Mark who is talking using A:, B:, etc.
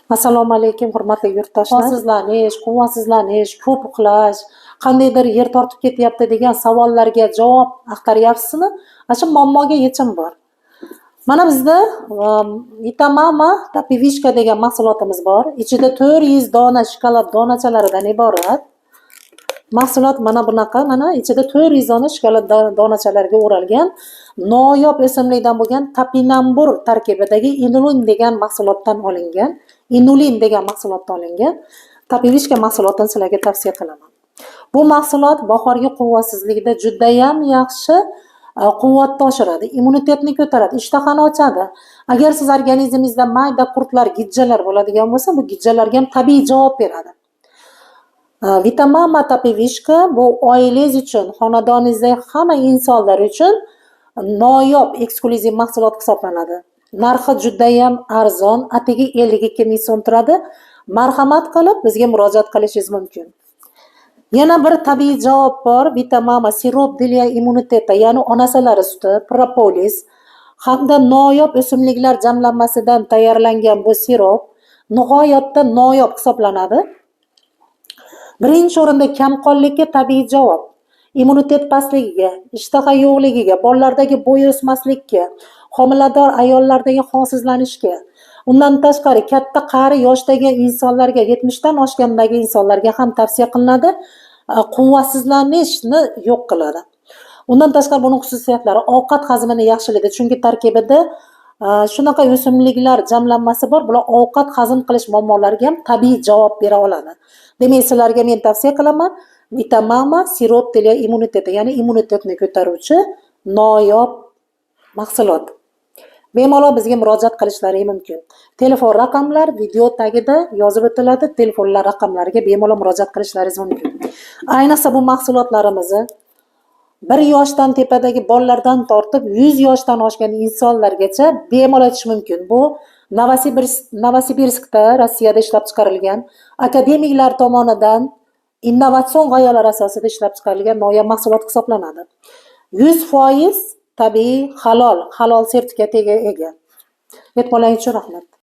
A: Assalomu alaykum, hurmatli yurtdoshlar. Holsizlanish, quvvatsizlanish, ko'p uxlash, qandaydir yer tortib ketyapti degan savollarga javob axtaryapsizmi? Ana shu muammoga yechim bor. Mana bizda Vitamama Tapivishka degan mahsulotimiz bor. Ichida 400 dona shokolad donachalaridan iborat. Mahsulot mana bunaqa, mana ichida 400 dona shokolad donachalariga o'ralgan noyob o'simlikdan bo'lgan topinambur tarkibidagi inulin degan mahsulotdan olingan. Inulin degan mahsulotdan olingan Tapivishka mahsulotini sizlarga tavsiya qilaman. Bu mahsulot bahorgi quvvatsizlikda judayam yaxshi, quvvatni oshiradi, immunitetni ko'taradi, ishtahani ochadi. Agar siz organizmingizda mayda qurtlar, gijjalar bo'ladigan bo'lsa, bu gijjalarga ham tabiiy javob beradi. Vitamama Tapivishka bu oilangiz uchun, xonadoningizdagi hamma insonlar uchun noyob eksklyuziv mahsulot hisoblanadi. Narxi judayam arzon, atigi 52 ming so'm turadi. Marhamat qilib bizga murojaat qilishingiz mumkin. Yana bir tabiiy javob bor, Vitamama сироп для иммунитета, ya'ni ona asalari suti, propolis hamda noyob o'simliklar jamlanmasidan tayyorlangan bu sirop nihoyatda noyob hisoblanadi. Birinchi o'rinda kamqonlikka tabiiy javob, immunitet pastligiga, ishtaha yo'qligiga, bolalardagi bo'y o'smaslikka, homilador ayollardagi holsizlanishga, undan tashqari katta qari yoshdagi insonlarga, 70 dan oshgandagi insonlarga ham tavsiya qilinadi. Quvvatsizlanishni yo'q qiladi. Undan tashqari buning xususiyatlari ovqat hazmini yaxshilaydi, chunki tarkibida shunaqa o'simliklar jamlanmasi bor, bular ovqat hazm qilish muammolariga ham tabiiy javob bera oladi. Demak, sizlarga men tavsiya qilaman Vitamama сироп для иммунитета, ya'ni immunitetni ko'taruvchi noyob mahsulot. Bemalol bizga murojaat qilishlari mumkin. Telefon raqamlar video tagida yozib o'tiladi. Telefonlar raqamlariga bemalol murojaat qilishlaringiz mumkin. Ayniqsa bu mahsulotlarimizni 1 yoshdan tepadagi bolalardan tortib 100 yoshdan oshgan insonlargacha bemalol ichish mumkin. Bu Novosibirskda, Rossiyada ishlab chiqarilgan, akademiklar tomonidan innovatsion g'oyalar asosida ishlab chiqarilgan noyob mahsulot hisoblanadi. 100% tabiiy, halol, halol sertifikatiga ega. E'tiborlaringiz uchun rahmat.